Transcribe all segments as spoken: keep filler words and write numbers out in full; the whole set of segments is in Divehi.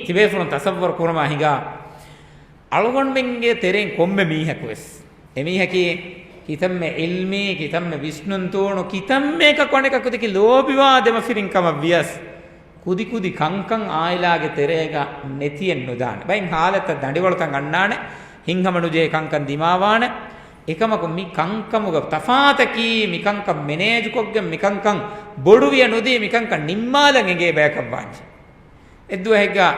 ތިބޭފުޅުން ތަސައްވަރު ކުރުމާ ހިނގާ، އަޅުގަނޑުމެންގެ ތެރެއިން ކޮންމެ މީހަކު ވެސް، އެމީހަކީ ކިތަންމެ ޢިލްމީ، ކިތަންމެ ވިސްނުންތޫނު، ކިތަންމެ އެކަކު އަނެކަކު ދެކެ ލޯބިވާ ދެމަފިރިން ކަމަށް ވިޔަސް، ކުދިކުދި ކަންކަން އާއިލާގެ ތެރޭގަ ނެތިއެއް ނުދާނެ. ބައެއް ހާލަތަށް ދަނޑިވަޅުތައް އަންނާނެ، ހިތްހަމަ ނުޖެހޭ ކަންކަން ދިމާވާނެ. އެކަމަކު މި ކަންކަމުގަ ތަފާތަކީ، މި ކަންކަން މެނޭޖުކޮށްގެން، މި ކަންކަން ބޮޑުވިޔަ ނުދީ، މި ކަންކަން ނިންމާލަން އެނގޭ ބަޔަކަށް ވާންޖެ. އެއްދުވަހެއްގަ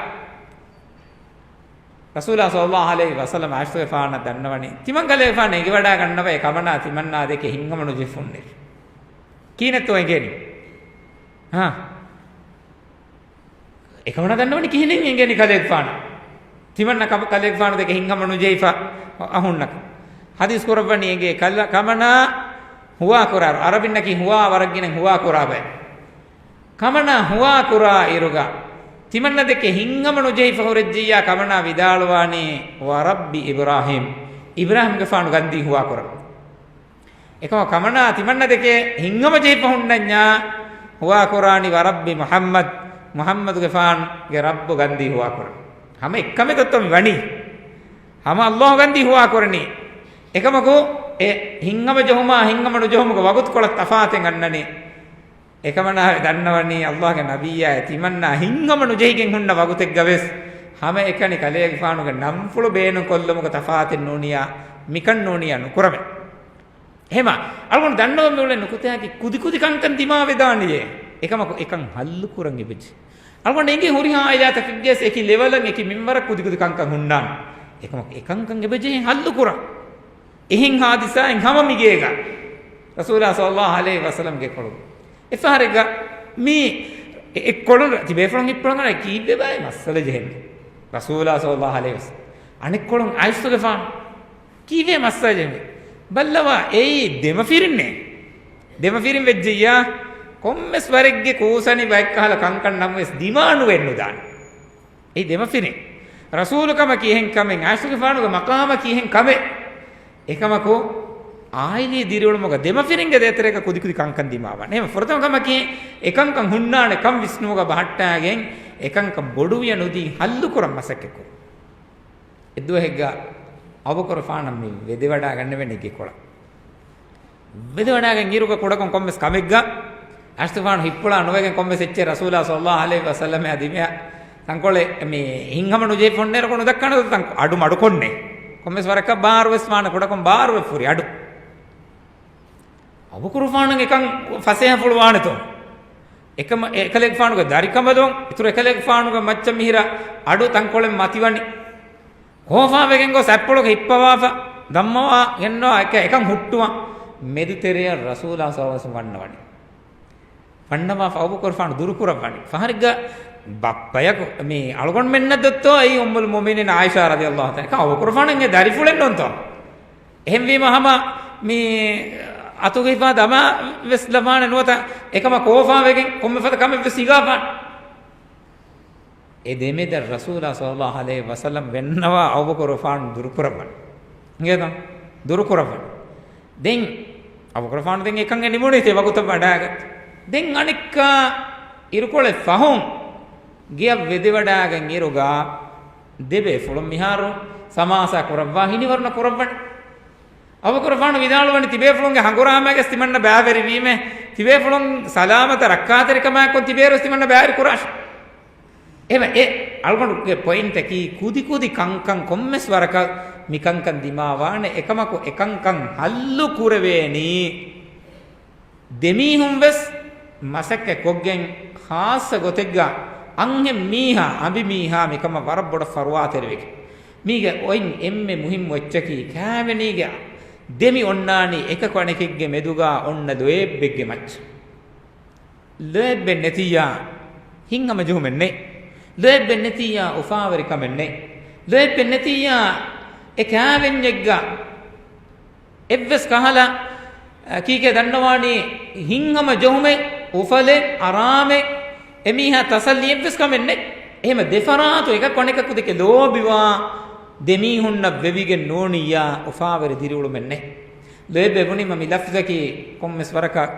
ރަސޫލާ ޞައްލައްލާހު ޢަލައިހި ވަސައްލަމަ ޢާއިޝަތުގެފާނަށް ދަންނަވަނީ، ތިމަން ކަލޭގެފާނު އެނގިވަޑާގަންނަވައި ކަމަނާ ތިމަންނާ ދެކެ ހިތްހަމަ ނުޖެހިފަ ހުންނެވި. ކިހިނެއްތޯ އެނގޭނީ؟ ހާ؟ އެކަމަނާ ދަންނަވަނީ ކިހިނެއް އެނގޭނީ ކަލޭގެފާނަށް؟ ތިމަންނަ ކަ-، ކަލޭގެފާނު ދެކެ ހިތްހަމަ ނުޖެހިފަ އަހުންނަކަށް. ޙަދީޘް ކުރައްވަނީ އެނގޭ ކަލ-، ކަމަނާ ހުވާ ކުރާ، ޢަރަބިންނަކީ ހުވާ ވަރަށް ގިނަ ހުވާ ކުރާ ބައެއް. ކަމަނާ ހުވާ ކުރާ އިރުގަ، ތިމަންނަ ދެކެ ހިތްހަމަ ނުޖެހިފަ ހުރެއްޖިއްޔާ ކަމަނާ ވިދާޅުވާނީ، "ވަރައްބި އިބްރާހީމް." އިބްރާހީމްގެފާނު ގަންދީ ހުވާ ކުރަން. އެކަމަ ކަމަނާ ތިމަންނަ ދެކެ ހިތްހަމަ ޖެހިފަ ހުންނަންޏާ ހުވާ ކުރާނީ، "ވަރައްބި މުޙައްމަދް." މުޙައްމަދުގެފާނުގެ ރައްބު ގަންދީ ހުވާ ކުރަން. ހަމަ އެއްކަމެއް ދޮއްތޯ މި ވަނީ. ހަމަ ﷲ ގަންދީ ހުވާ ކުރަނީ. އެކަމަކު އެ ހިތްހަމަ ޖެހުމާ ހިތްހަމަ ނުޖެހުމުގެ ވަގުތުކޮޅަށް ތަފާތެއް އަންނަނީ. އެކަމަނާ ދަންނަވަނީ، ﷲގެ ނަބިއްޔާ ތިމަންނާ ހިތްހަމަ ނުޖެހިގެން ހުންނަ ވަގުތެއްގަ ވެސް، ހަމައެކަނި ކަލޭގެފާނުގެ ނަންފުޅު ބޭނުން ކޮށްލުމުގެ ތަފާތެއް ނޫނިޔާ، މިކަން ނޫނިޔާ ނުކުރަމޭ. އެހެމަ، އަޅުގަނޑު ދަންނަވަން މިއުޅެން ނުކުތާކީ ކުދިކުދި ކަންކަން ދިމާވެދާނެޔޭ. އެކަމަކު އެކަން ހައްލު ކުރަން އެބަޖެ. އަޅުގަނޑު އެނގޭ ހުރިހާ އާއިލާތަކެއްގެސް އެކި ލެވަލަށް އެކި މިންވަރަށް ކުދިކުދި ކަންކަން ހުންނާނެ. އެކަމަކު އެކަންކަން އެބަޖެހޭ ހައްލު ކުރަން. އެހެން ހާދިސާއެއް ހަމަ މިގޭގަ ރަސޫލާ ޞައްލައްލާހު ޢަލައިހި ވަސައްލަމްގެ ކޮޅު. އެފަހަރެއްގަ މި އެ-، އެއްކޮޅުން ތިބޭފުޅުން ހިއްޕުޅަނގަނޑަށް ކީއްވެބާ އެ މައްސަލަ ޖެހެން. ރަސޫލާ ޞައްލައްލާހު ޢަލައިހި ވަސައްލަމް. އަނެއްކޮޅުން ޢާއިޝަތުގެފާނު. ކީއްވެ މައްސަލަ ޖެހެން؟ ބައްލަވާ އެއީ ދެމަފިރިންނޭ. ދެމަފިރިން ވެއްޖެއްޔާ ކޮންމެސް ވަރެއްގެ ކޫސަނި ބައެއްކަހަލަ ކަންކަން ނަމަވެސް ދިމާނުވެ ނުދާނެ. އެއީ ދެމަފިރިން. ރަސޫލު ކަމަކީ އެހެން ކަމެއް، ޢާއިޝަތުގެފާނުގެ މަޤާމަކީ އެހެން ކަމެއް. އެކަމަކު، އާއިލީ ދިރިއުޅުމުގަ ދެމަފިރިންގެ ދޭތެރޭގަ ކުދިކުދި ކަންކަން ދިމާވާނެ. އެހެން ފުރަތަމަ ކަމަކީ، އެކަންކަން ހުންނާނެ ކަން ވިސްނުމުގަ ބަހައްޓާގެން، އެކަންކަން ބޮޑުވިޔަ ނުދީ ހައްލުކުރަން މަސައްކަތްކުރުން. އެއްދުވަހެއްގަ އަބޫބަކުރުފާނަށް މި ވެދެވަޑާގަންނެވެނީ ގެކޮޅަށް. ވެދެވަޑާގެން އިރުގަ ކުޑަކޮށް ކޮންމެސް ކަމެއްގަ ޢާއިޝަތުފާނު ހިއްޕުޅާ ނުވެގެން ކޮންމެސް އެއްޗެއް ރަސޫލާ ޞައްލައްލާހު ޢަލައިހި ވަސައްލަމަށް ދިމަޔަށް ތަންކޮޅެއް މި ހިތްހަމަ ނުޖެހިފަ ހުންނައިރު ނުދައްކާނެ ތަން އަޑު މަޑުކޮށްނެ. ކޮންމެސް ވަރަކަށް ބާރުވެސް ވާނެ، ކުޑަކޮށް ބާރުވެފަ ހުރި އަޑު. އަބޫބަކުރުފާނަށް އެކަން ފަސޭހަފުޅު ވާނެތޯ؟ އެކަމަ-، އެކަލޭގެފާނުގެ ދަރިކަނބަލުން އިތުރު އެކަލޭގެފާނުގެ މައްޗަށް މިހިރަ އަޑު ތަންކޮޅެއް މަތިވަނީ. ކޯފާވެގެން ގޮސް އަތްޕުޅުގަ ހިއްޕަވާފަ، ދަންމަވާ ގެންނަވާ އެކަ-، އެކަން ހުއްޓުވާ. މެދުތެރެއަށް ރަސޫލާ ޞައްލައްލާހު ޢަލައިހި ވަސައްލަމް ވަންނަވަނީ. ވަންނަވާފަ އަބޫބަކުރުފާނު ދުރުކުރައްވަނީ. ފަހަރެއްގަ ބައްޕަޔަކު މި އަޅުގަނޑުމެންނަށް ދޮއްތޯ އެއީ އުއްމުލް މުއުމިނީން ޢާއިޝާ ރަޟިޔައްލާހު ތަޢާލާ ޢަންހާ. އަބޫބަކުރުފާނަށް އެ ދަރިފުޅެއް ނޫންތޯ؟ އެހެންވީމަ ހަމަ މި އަތުގަ ހިފާ ދަމާ ވެސް ލަވާނެ ނުވަތަ އެކަމަށް ކޯފާވެގެން ކޮންމެ ފަދަ ކަމެއް ވެސް ހިނގާފާނެ. އެ ދެމެދަށް ރަސޫލާ ޞައްލައްލާހު ޢަލައިހި ވަސައްލަމް ވަންނަވާ އަބޫބަކުރުފާނު ދުރުކުރައްވަން. އިނގޭތަ؟ ދުރުކުރައްވަން. ދެން އަބޫބަކުރުފާނު ދެން އެކަން އެ ނިމުނީތޭ ވަގުތަށް ވަޑާގަތް. ދެން އަނެއްކާ އިރުކޮޅެއް ފަހުން ގެއަށް ވެދެވަޑާގެން އިރުގަ ދެބޭފުޅުން މިހާރު ސަމާސާ ކުރައްވާ ހިނިވަރުނަ ކުރައްވަން. އަބޫބަކުރުފާނު ވިދާޅުވަނީ ތިބޭފުޅުންގެ ހަނގުރާމައިގެސް ތިމަންނަ ބައިވެރިވީމޭ، ތިބޭފުޅުން ސަލާމަތަށް ރައްކާތެރިކަމާއެކު ތިބޭރުވެސް ތިމަންނަ ބައިވެރި ކުރާށޭ. އެހެމަ އެ އަޅުގަނޑުގެ ޕޮއިންޓަކީ ކުދިކުދި ކަންކަން ކޮންމެސް ވަރަކަށް މިކަންކަން ދިމާވާނެ އެކަމަކު އެކަންކަން ހައްލު ކުރެވޭނީ. ދެމީހުންވެސް މަސައްކަތް ކޮށްގެން ޚާއްޞަ ގޮތެއްގަ އަންހެން މީހާ، އަނބިމީހާ މިކަމަށް ވަރަށް ބޮޑަށް ފަރުވާތެރިވެގެން. މީގެ އޮތް އެންމެ މުހިއްމު އެއްޗަކީ ކާވެނީގެ ދެމި އޮންނާނީ އެކަކު އަނެކެއްގެ މެދުގަ އޮންނަ ލޯތްބެއްގެ މައްޗަށް. ލޯތްބެއް ނެތިއްޔާ ހިތްހަމަޖެހުމެއް ނެތް. ލޯތްބެއް ނެތިއްޔާ އުފާވެރިކަމެއް ނެތް. ލޯތްބެއް ނެތިއްޔާ އެ ކާވެންޏެއްގަ އެއްވެސް ކަހަލަ، އަ، ކީކޭ ދަންނަވާނީ ހިތްހަމަ ޖެހުމެއް، އުފަލެއް، އަރާމެއް، އެމީހާ ތަސައްލީ އެއްވެސް ކަމެއް ނެތް. އެހެމަ ދެފަރާތު އެކަކު އަނެކަކު ދެކެ ލޯބިވާ ދެމީހުންނަށް ވެވިގެން ނޫނިއްޔާ އުފާވެރި ދިރިއުޅުމެއް ނެތް. ލޯތްބެއް ބުނީމަ މި ލަފްޒަކީ ކޮންމެސް ވަރަކަށް